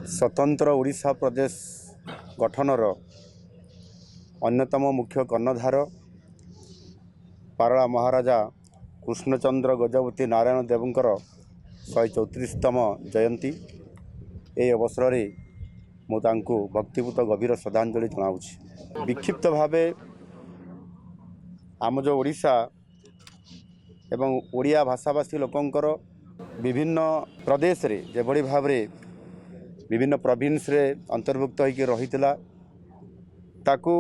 ସ୍ୱତନ୍ତ୍ର ଓଡ଼ିଶା ପ୍ରଦେଶ ଗଠନର ଅନ୍ୟତମ ମୁଖ୍ୟ କର୍ଣ୍ଣଧାର ପାରଳା ମହାରାଜା କୃଷ୍ଣଚନ୍ଦ୍ର ଗଜପତି ନାରାୟଣ ଦେବଙ୍କର 134ତମ ଜୟନ୍ତୀ। ଏହି ଅବସରରେ ମୁଁ ତାଙ୍କୁ ଭକ୍ତିପୂତ ଗଭୀର ଶ୍ରଦ୍ଧାଞ୍ଜଳି ଜଣାଉଛି। ବିକ୍ଷିପ୍ତ ଭାବେ ଆମ ଯେଉଁ ଓଡ଼ିଶା ଏବଂ ଓଡ଼ିଆ ଭାଷାଭାଷୀ ଲୋକଙ୍କର ବିଭିନ୍ନ ପ୍ରଦେଶରେ ଯେଭଳି ଭାବରେ ବିଭିନ୍ନ ପ୍ରଭିନ୍ସରେ ଅନ୍ତର୍ଭୁକ୍ତ ହୋଇକି ରହିଥିଲା, ତାକୁ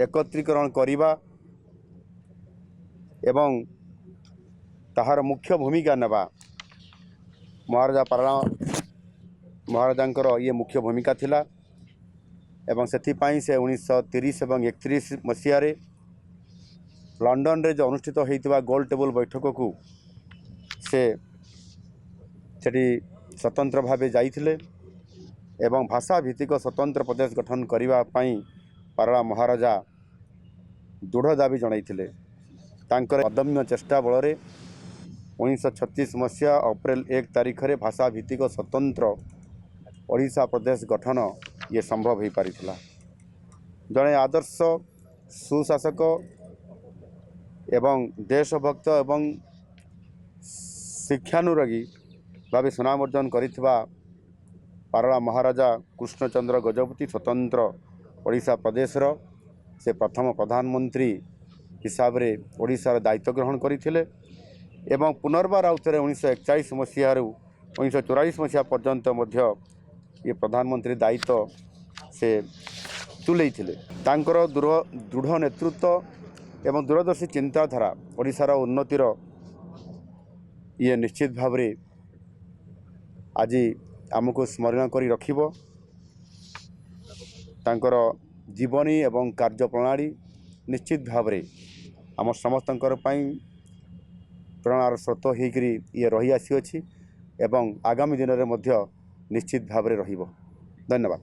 ଏକତ୍ରୀକରଣ କରିବା ଏବଂ ତାହାର ମୁଖ୍ୟ ଭୂମିକା ନେବା ମହାରାଜା ପାରଳା ମହାରାଜାଙ୍କର ଇଏ ମୁଖ୍ୟ ଭୂମିକା ଥିଲା। ଏବଂ ସେଥିପାଇଁ ସେ 1930 ଏବଂ 31 ମସିହାରେ ଲଣ୍ଡନରେ ଯେଉଁ ଅନୁଷ୍ଠିତ ହୋଇଥିବା ଗୋଲ ଟେବୁଲ ବୈଠକକୁ ସେ ସେଠି ସ୍ୱତନ୍ତ୍ର ଭାବେ ଯାଇଥିଲେ ଏବଂ ଭାଷା ଭିତ୍ତିକ ସ୍ୱତନ୍ତ୍ର ପ୍ରଦେଶ ଗଠନ କରିବା ପାଇଁ ପାରଳା ମହାରାଜା ଦୃଢ଼ ଦାବି ଜଣାଇଥିଲେ। ତାଙ୍କର ଅଦମ୍ୟ ଚେଷ୍ଟା ବଳରେ 1936 ମସିହା ଅପ୍ରିଲ 1 ତାରିଖରେ ଭାଷା ଭିତ୍ତିକ ସ୍ୱତନ୍ତ୍ର ଓଡ଼ିଶା ପ୍ରଦେଶ ଗଠନ ଇଏ ସମ୍ଭବ ହୋଇପାରିଥିଲା। ଜଣେ ଆଦର୍ଶ ସୁଶାସକ ଏବଂ ଦେଶଭକ୍ତ ଏବଂ ଶିକ୍ଷାନୁରାଗୀ ଭାବେ ସୁନାମ ଅର୍ଜନ କରିଥିବା ପାରଳା ମହାରାଜା କୃଷ୍ଣଚନ୍ଦ୍ର ଗଜପତି ସ୍ୱତନ୍ତ୍ର ଓଡ଼ିଶା ପ୍ରଦେଶର ସେ ପ୍ରଥମ ପ୍ରଧାନମନ୍ତ୍ରୀ ହିସାବରେ ଓଡ଼ିଶାର ଦାୟିତ୍ୱ ଗ୍ରହଣ କରିଥିଲେ ଏବଂ ପୁନର୍ବାର ଆଉ ଥରେ 1941 ମସିହାରୁ 1944 ମସିହା ପର୍ଯ୍ୟନ୍ତ ମଧ୍ୟ ଏ ପ୍ରଧାନମନ୍ତ୍ରୀ ଦାୟିତ୍ୱ ସେ ତୁଲେଇଥିଲେ। ତାଙ୍କର ଦୃଢ଼ ନେତୃତ୍ୱ ଏବଂ ଦୂରଦର୍ଶୀ ଚିନ୍ତାଧାରା ଓଡ଼ିଶାର ଉନ୍ନତିର ଇଏ ନିଶ୍ଚିତ ଭାବରେ ଆଜି ଆମକୁ ସ୍ମରଣ କରି ରଖିବ। ତାଙ୍କର ଜୀବନୀ ଏବଂ କାର୍ଯ୍ୟପ୍ରଣାଳୀ ନିଶ୍ଚିତ ଭାବରେ ଆମ ସମସ୍ତଙ୍କର ପାଇଁ ପ୍ରେରଣାର ସ୍ରୋତ ହୋଇକରି ଇଏ ରହିଆସିଅଛି ଏବଂ ଆଗାମୀ ଦିନରେ ମଧ୍ୟ ନିଶ୍ଚିତ ଭାବରେ ରହିବ। ଧନ୍ୟବାଦ।